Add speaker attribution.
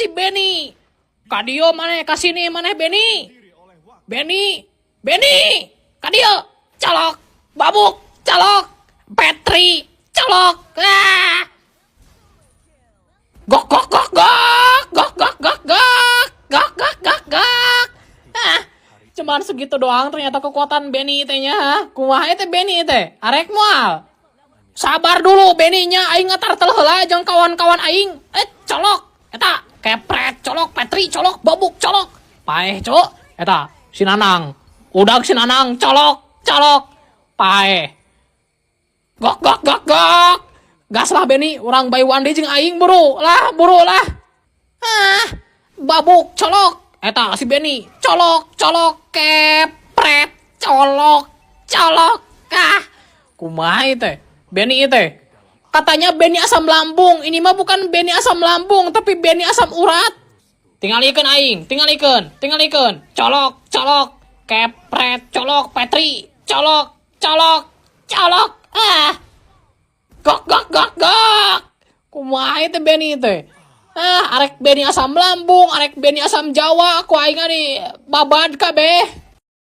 Speaker 1: Si Benny. Kadieu maneh, kasini maneh, Benny. Benny, Benny, kadieu, colok, babuk, colok, Petri, colok. Ah. Gok gok gok gok, gok gok gok gok, gok gok gok gok. Ah, cuman segitu doang ternyata kekuatan Benny teh nya. Kumaha teh Benny teh? Arek moal. Sabar dulu Benny-nya, aing ngatartel heula jeung kawan-kawan aing. Eh, colok. Eta kepret colok, Petri colok, babuk colok. Paeh, cok. Eta si Nanang. Udag si Nanang colok, colok. Paeh. Gok gok gok gok. Gas lah Benny, urang by one jeung aing, buru lah, buru lah. Ah, babuk colok. Eta si Benny, colok, colok, kepret, colok, colok. Ah, kumaha teh? Benny teh. Katanya Benny asam lambung, ini mah bukan Benny asam lambung, tapi Benny asam urat. Tingalikeun aing, tingalikeun, tingalikeun. Colok, colok, kepret, colok, Petri, colok, colok, colok. Ah. Gok gok gok gok. Kumaha teh Benny teh? Ah, arek Benny asam lambung, arek Benny asam Jawa, ku aing di babad kabeh.